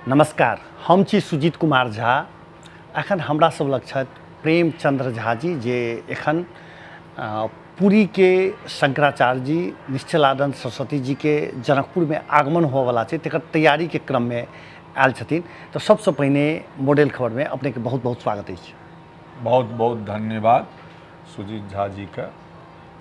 नमस्कार, हम छी सुजीत कुमार झा। एखन हमरा सब लग छथि प्रेमचंद्र झा जी, जे एखन पुरीके शंकराचार्य जी निश्चलानंद सरस्वती जीके जनकपुरमे आगमन होवऽवला छै, तकर तैयारीके क्रममे आयल छथिन। तऽ सबसँ पहिने मॉडल खबरमे अपनेके बहुत बहुत स्वागत अछि। बहुत बहुत धन्यवाद सुजीत झा जीके,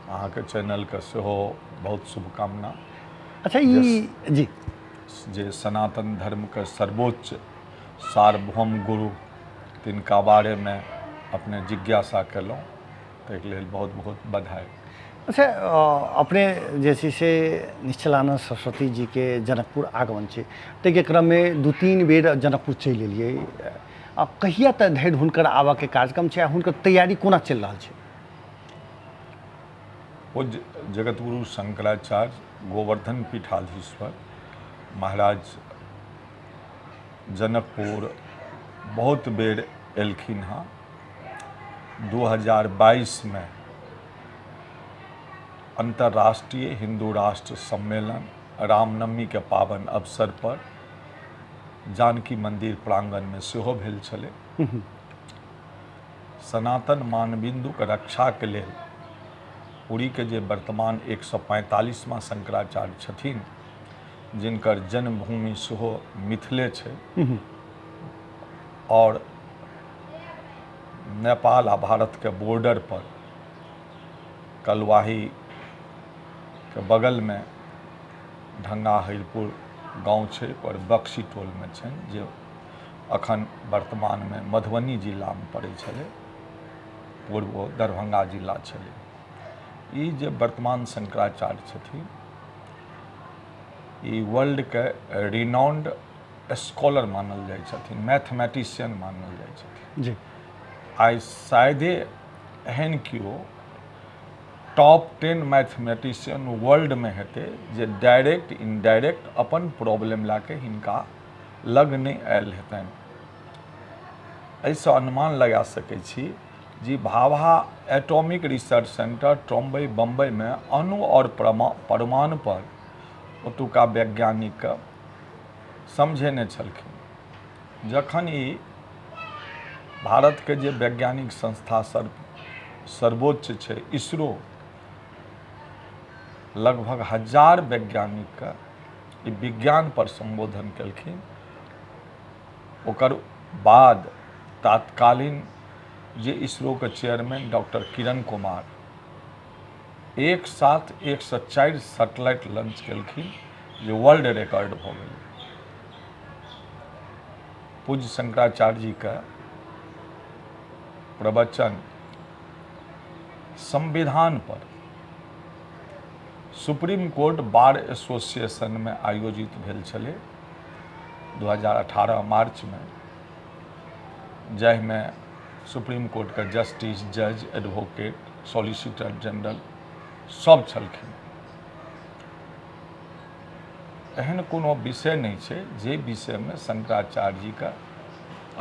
अहाँके चैनलके सेहो बहुत शुभकामना। अच्छा, ई जी जे सनातन धर्मके सर्वोच्च सार्वभौम गुरु तिनका बारेमे अपने जिज्ञासा केलहुँ, ताहिके लेल बहुत बहुत बधाई। अच्छा, अपने जे छै से निश्चलानंद सरस्वती जीके जनकपुर आगमन छै, ताहिके क्रममे 2-3 बेर जनकपुर चलि एलियै। आ कहिया तक धरि हुनकर आबऽके कार्यक्रम छै आ हुनकर तैयारी कोना चलि रहल छै? पूज्य जगतगुरु शंकराचार्य गोवर्धन पीठाधीश्वर महाराज जनकपुर बहुत बेर एलखिन हँ। 2022मे अन्तर्राष्ट्रीय हिन्दू राष्ट्र सम्मेलन रामनवमीके पावन अवसर पर जानकी मन्दिर प्राङ्गणमे सेहो भेल छलै। सनातन मानबिन्दुके रक्षाके लेल पुरीके जे वर्तमान 145वां शंकराचार्य छथिन, जिनकर जन्मभूमि सेहो मिथिले छै और नेपाल आ भारतके बॉर्डर पर कलवाही के बगलमे ढंगा हरिपुर गाँव छै, पर बक्सी टोलमे छनि, जे अखन वर्तमानमे मधुबनी जिलामे पड़ै छलै, पूर्व ओ दरभंगा जिला छलै। ई जे वर्तमान शंकराचार्य छथिन, ई वर्ल्डके रिनाउंड स्कॉलर मानल जाइ छथिन, मैथमेटिशियन मानल जाइ छथिन जी। आइ शायदे एहन केओ टॉप 10 मैथमेटिशियन वर्ल्डमे हेतै जे डायरेक्ट इनडायरेक्ट अपन प्रॉब्लम लए कऽ हिनका लग नहि आयल हेतनि। एहिसँ अनुमान लगा सकै छी जे Bhabha atomic research centre Trombay बम्बईमे अणु आओर परमाणु पर ओतुका वैज्ञानिकके समझेने छलखिन। जखन ई भारतके जे वैज्ञानिक संस्था सर्वोच्च छै इसरो, लगभग 1000 वैज्ञानिकके ई विज्ञान पर सम्बोधन केलखिन। ओकर बाद तात्कालीन जे इसरोके चेयरमैन डॉक्टर किरण कुमार एक साथ 104 सैटेलाइट लॉन्च केलखिन, जे वर्ल्ड रिकॉर्ड भऽ गेलै। पूज्य शंकराचार्य जीके प्रवचन संविधान पर सुप्रीम कोर्ट बार एसोसिएशनमे आयोजित भेल छलै 2018 मार्चमे, जाहिमे सुप्रीम कोर्टके जस्टिस, जज, एडवोकेट, सॉलिसिटर जनरल सब छलखिन। एहन कोनो विषय नहि छै जे विषयमे शंकराचार्य जीके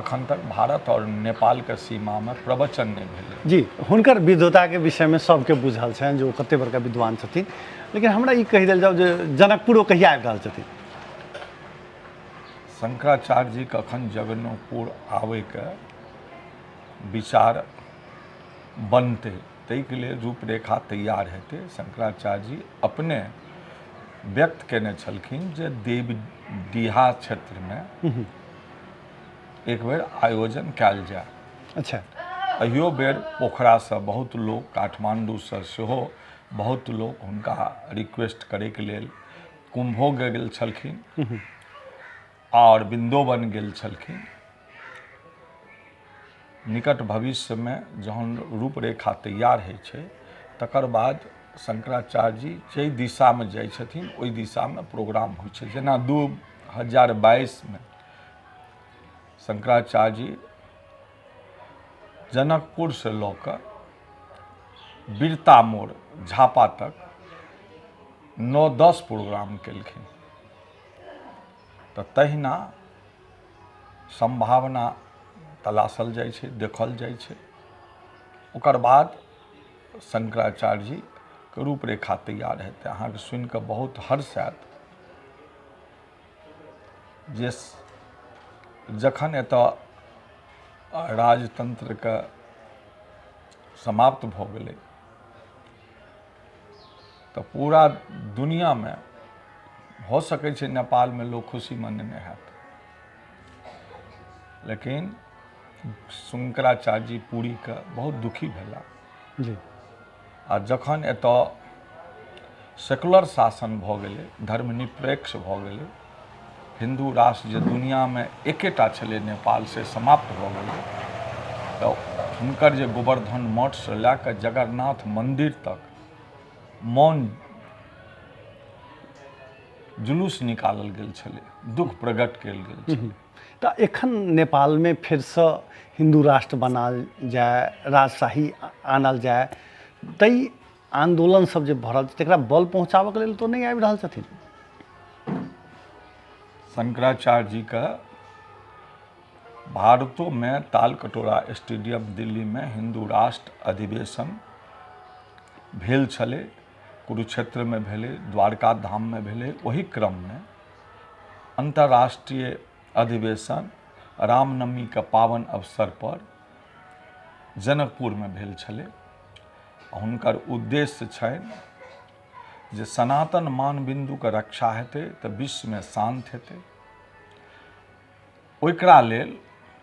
अखन तक भारत आओर नेपालके सीमामे प्रवचन नहि भेलै। जी, हुनकर विद्वताके विषयमे सबके बुझल छनि जे ओ कते बड़का विद्वान छथिन, लेकिन हमरा ई कहि देल जाउ जे जनकपुर ओ कहिया आबि रहल छथिन? शंकराचार्य जीके अखन जनकपुर आबैके विचार बनतै, ताहिके लेल रूपरेखा तैयार हेतै। शंकराचार्य जी अपने व्यक्त केने छलखिन जे देवडीहा क्षेत्रमे एक बेर आयोजन कयल जाय। अच्छा। अहियो बेर पोखरासँ बहुत लोक, काठमाण्डूसँ सेहो बहुत लोक हुनका रिक्वेस्ट करैके लेल कुम्भो गेल छलखिन आओर वृन्दोवन गेल छलखिन। निकट भविष्यमे जहन रूपरेखा तैयार होइ छै तकर बाद शंकराचार्य जी जाहि दिशामे जाइ छथिन ओहि दिशामे प्रोग्राम होइ छै। जेना 2022मे शंकराचार्य जी जनकपुरसँ लऽ कऽ बिरता मोड़ झापा तक 9-10 प्रोग्राम केलखिन। तऽ तहिना सम्भावना तलाशल जाइ छै, देखल जाइ छै, ओकर बाद शंकराचार्य जीके रूपरेखा तैयार हेतै। अहाँके सुनिकऽ बहुत हर्ष आयत जे जखन एतऽ राजतन्त्रके समाप्त भऽ गेलै तऽ पूरा दुनिआँमे भऽ सकै छै नेपालमे लोक खुशी मनेने हैत, लेकिन शंकराचार्य जी पुरीके बहुत दुखी भेला जी। आ जखन एतऽ सेकुलर शासन भऽ गेलै, धर्मनिरपेक्ष भऽ गेलै, हिन्दू राष्ट्र जे दुनिआँमे एकेटा छलै नेपाल, से समाप्त भऽ गेलै, तऽ हुनकर जे गोवर्धन मठसँ लए कऽ जगन्नाथ मन्दिर तक मौन जुलूस निकालल गेल छलै, दुःख प्रकट कयल गेल छलै। तऽ एखन नेपालमे फेरसँ हिन्दू राष्ट्र बनायल जाय, राजशाही आनल जाय, ताहि आन्दोलन सब जे भऽ रहल छै तकरा बल पहुँचाबऽके लेल तऽ नहि आबि रहल छथिन? शंकराचार्य जीके भारतोमे तालकटोरा स्टेडियम दिल्लीमे हिन्दू राष्ट्र अधिवेशन भेल छलै, कुरुक्षेत्रमे भेलै, द्वारका धाममे भेलै। ओहि क्रममे अन्तर्राष्ट्रीय अधिवेशन रामनवमीके पावन अवसरपर जनकपुरमे भेल छलै। हुनकर उद्देश्य छनि जे सनातन मानबिन्दुके रक्षा हेतै तऽ विश्वमे शान्त हेतै। ओकरा लेल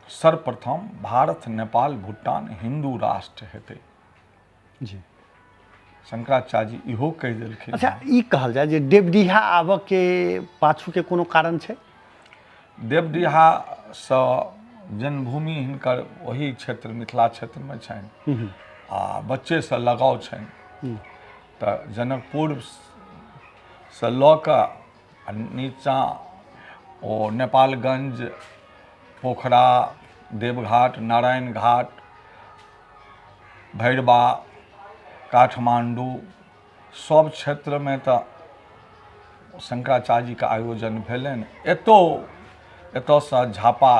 सर्वप्रथम भारत, नेपाल, भूटान हिन्दू राष्ट्र हेतै। जी। शंकराचार्य जी इहो कहि देलखिन। अच्छा, ई कहल जाय जे देवडीहा आबऽके पाछूके कोनो कारण छै? देवडीहासँ जन्मभूमि हिनकर ओही क्षेत्र मिथिला क्षेत्रमे छनि आ बच्चेसँ लगाव छनि, तऽ जनकपुरसँ लऽ कऽ आ नीचाँ ओ नेपालगंज, पोखरा, देवघाट, नारायण घाट, भैरवा, काठमाण्डू सब क्षेत्रमे तऽ शंकराचार्यजीके आयोजन भेलनि। एतऽसँ झापा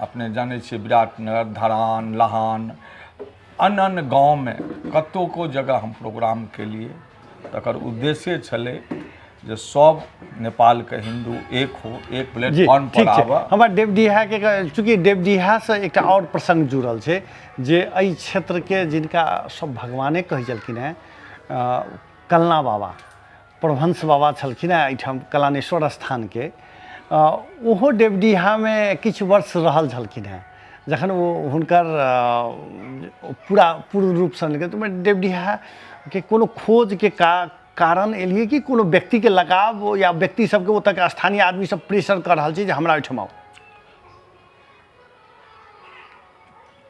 अपने जानै छियै, विराटनगर, धरान, लहान, अन्य अन्य गाँवमे कतोको जगह हम प्रोग्राम केलियै। तकर उद्देश्ये छलै जे सब नेपालके हिन्दू एक हो, एक जी प्लेटफॉर्म पर ठीक छै। आबऽ। हमरा देवडीहाके चूँकि देवडीहासँ एकटा आओर प्रसङ्ग जुड़ल छै जे एहि क्षेत्रके जिनका सब भगवाने कहै छलखिन हेँ, कलना बाबा, प्रभंश बाबा छलखिन हेँ एहिठाम कलानेश्वर स्थानके, ओहो देवडीहामे किछु वर्ष रहल छलखिन हेँ। जखन ओ हुनकर पूरा पूर्ण रूपसँ निकल तऽ देवडीहाके कोनो खोजके कारण एलियै कि कोनो व्यक्तिके लगाव या व्यक्ति सबके ओतऽके स्थानीय आदमी सब प्रेशर कऽ रहल छै जे हमरा ओहिठाम आउ?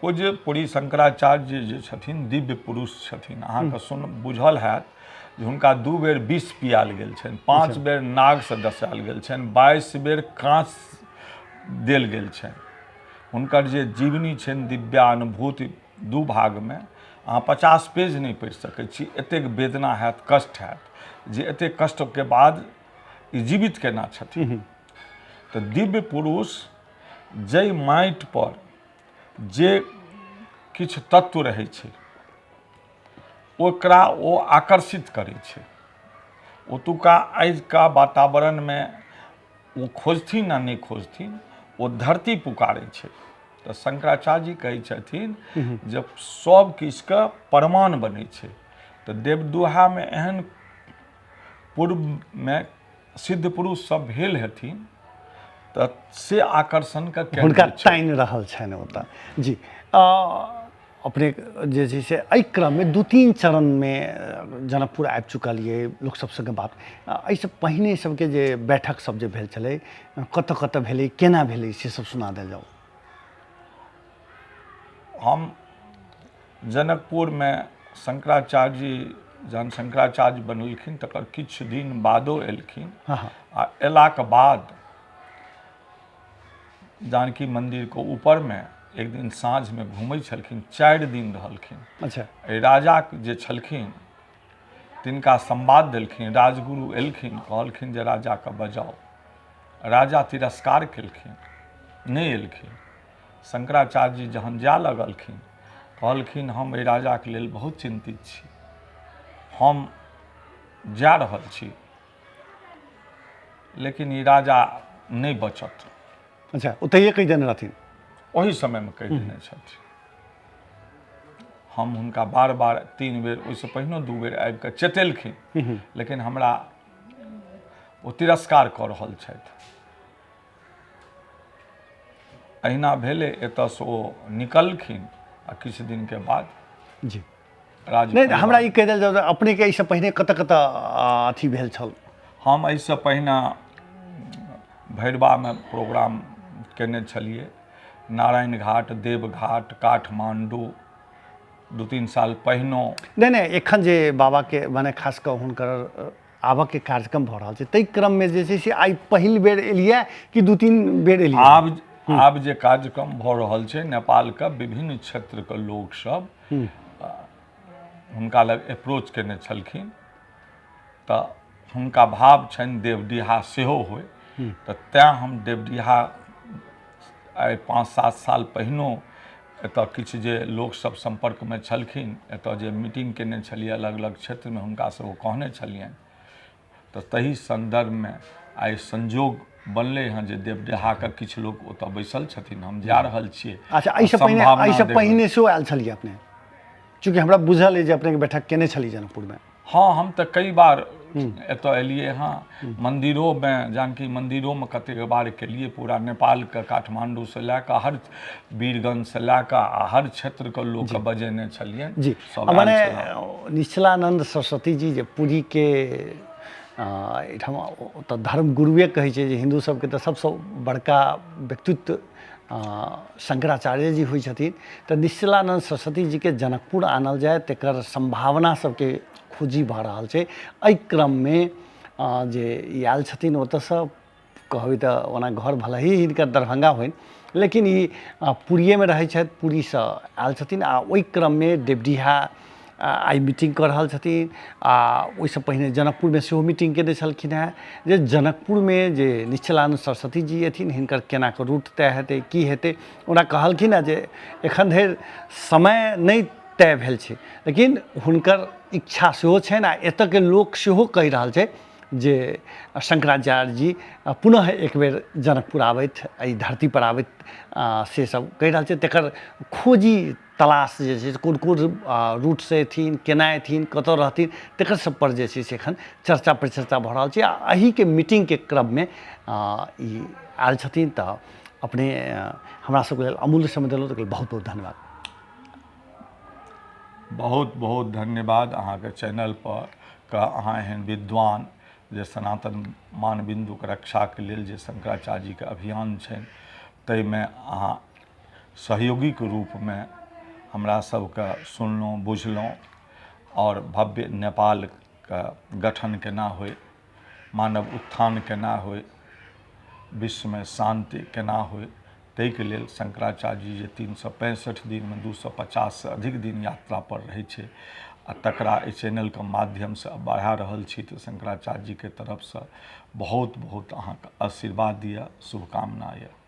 पूज्य पुरी शंकराचार्य जे छथिन दिव्य पुरुष छथिन। अहाँके सुन बुझल हैत जे हुनका 2 बेर विष पियाल गेल छनि, 5 बेर नागसँ डसायल गेल छनि, 22 बेर काँच देल गेल छनि। हुनकर जे जीवनी छनि दिव्यानुभूति 2 भागमे, अहाँ 50 पेज नहि पढ़ि सकै छी, एतेक वेदना हैत, कष्ट हैत जे एतेक कष्टके बाद ई जीवित केना छथिन। तऽ दिव्य पुरुष जाहि माटिपर जे किछु तत्व रहै छै ओकरा ओ आकर्षित करै छै। ओतुका आजुका वातावरणमे ओ खोजथिन आ नहि खोजथिन, ओ धरती पुकारै छै। तऽ शंकराचार्य जी कहै छथिन जे सब किछुके प्रमाण बनै छै। तऽ देवदुहामे एहन पूर्वमे सिद्ध पुरुष सब भेल हेथिन तऽ से आकर्षणके केन्द्र हुनका छै। तानि रहल छनि ओतऽ। जी, अपने जे छै से एहि क्रममे 2-3 चरणमे जनकपुर आबि चुकलियै, लोक सब सङ्गे बात, एहिसँ पहिने सबके जे बैठक सब जे भेल छलै, कतऽ कतऽ भेलै, केना भेलै, से सब सुना देल जाउ। हम जनकपुरमे शंकराचार्य जी जहन शंकराचार्य बनलखिन तकर किछु दिन बादो एलखिन। आ एलाके बाद जानकी मन्दिरके ऊपरमे एक दिन साँझमे घुमै छलखिन, 4 दिन रहलखिन। एहि राजा जे छलखिन तिनका संवाद देलखिन, राजगुरु एलखिन, कहलखिन जे राजाके बजाउ। राजा तिरस्कार केलखिन, नहि एलखिन। शंकराचार्य जी जहन जाय लगलखिन कहलखिन हम एहि राजाके लेल बहुत चिन्तित छी, हम जा रहल छी, लेकिन ई राजा नहि बचत। अच्छा, ओतहिए कहि देने रहथिन? ओही समयमे कहि देने छथिन। हम हुनका बार बार 3 बेर, ओहिसँ पहिनो 2 बेर आबि कऽ चेतेलखिन, लेकिन हमरा ओ तिरस्कार कऽ रहल छथि। अहिना भेलै, एतऽसँ ओ निकलखिन आ किछु दिनके बाद जी राज नहि, हमरा ई कहि देल जाउ, अपनेके एहिसँ पहिने कतऽ कतऽ अथी भेल छल? हम एहिसँ पहिने भैरवामे प्रोग्राम केने छलियै, नारायण घाट, देवघाट, काठमाण्डू, 2-3 साल पहिनो। नहि नहि, एखन जे बाबाके मने खास कऽ हुनकर आबऽके कार्यक्रम भऽ रहल छै, ताहि क्रममे जे छै से आइ पहिल बेर एलियै कि 2-3 बेर एलियै? आब जे कार्यक्रम भऽ रहल छै, नेपालके विभिन्न क्षेत्रके लोकसभ हुनका लग अप्रोच केने छलखिन, तऽ हुनका भाव छनि देवडीहा सेहो होइ, तऽ तैँ हम देवडीहा आइ 5-7 साल पहिनो एतऽ किछु जे लोकसभ सम्पर्कमे छलखिन, एतऽ जे मीटिंग केने छलियै अलग अलग क्षेत्रमे, हुनका सब कहने छलियनि, तऽ ताहि सन्दर्भमे आइ संजोग बनलै हँ जे देवडीहाके किछु लोक ओतऽ बैसल छथिन, हम जा रहल छियै। अच्छा, एहिसँ पहिने सेहो आयल छलियै अपने? चूँकि हमरा बुझल अइ जे अपनेके बैठक केने छलियै जनकपुरमे। हँ, हम तऽ कई बार एतऽ एलियै हँ, मन्दिरोमे, जानकी मन्दिरोमे कतेक बार केलियै। पूरा नेपालके काठमाण्डूसँ लए कऽ हर वीरगंजसँ लए कऽ आ हर क्षेत्रके लोकके बजेने छलियनि जी। सब आयल मने छलहुँ। निश्चलानन्द सरस्वती जी जे पुरीके एहिठाम ओतऽ धर्मगुरुए कहै छै जे हिन्दू सबके तऽ सबसँ बड़का व्यक्तित्व शंकराचार्य जी होइ छथिन, तऽ निश्चलानन्द सरस्वती जीके जनकपुर आनल जाय तकर सम्भावना सबके खोजी भऽ रहल छै। एहि क्रममे जे ई आयल छथिन ओतऽसँ, कहबै तऽ ओना घर भले ही हिनकर दरभंगा होइन, लेकिन ई पुरिएमे रहै छथि, पुरीसँ आयल छथिन आ ओहि क्रममे देवडीहा आइ मीटिंग कऽ रहल छथिन आ ओहिसँ पहिने जनकपुरमे सेहो मीटिंग कयने छलखिन हेँ जे जनकपुरमे जे निश्चलानन्द सरस्वती जी अयथिन, हिनकर केना कऽ रूट तय हेतै, की हेतै। ओना कहलखिन हेँ जे एखन धरि समय नहि तय भेल छै, लेकिन हुनकर इच्छा सेहो छनि आ एतयके लोक सेहो कहि रहल छै जे शंकराचार्य जी पुनः एक बेर जनकपुर आबथि, एहि धरतीपर आबथि, से सब कहि रहल छै। तकर खोजी तलाश जे छै से कोन कोन रूटसँ एथिन, केना एथिन, कतऽ रहथिन, तकर सबपर जे छै से एखन चर्चा परिचर्चा भऽ रहल छै आ एहिके मीटिंगके क्रममे ई आयल छथिन। तऽ अपने हमरा सबके लेल अमूल्य समय देलहुँ, ताहिके लेल बहुत बहुत धन्यवाद। बहुत बहुत धन्यवाद अहाँके चैनलपर के अहाँ एहन विद्वान जे सनातन मानबिन्दुके रक्षाके लेल जे शंकराचार्यजीके अभियान छनि ताहिमे अहाँ सहयोगीके रूपमे हमरा सबके सुनलहुँ बुझलहुँ आओर भव्य नेपालके गठन केना होइ, मानव उत्थान केना होइ, विश्वमे शान्ति केना होइ, ताहिके लेल शंकराचार्यजी जे 365 दिनमे 250सँ अधिक दिन यात्रापर रहै छै आ तकरा एहि चैनलके माध्यमसँ बढ़ा रहल छी, तऽ शंकराचार्यजीके तरफसँ बहुत बहुत अहाँके आशीर्वाद यऽ, शुभकामना यऽ।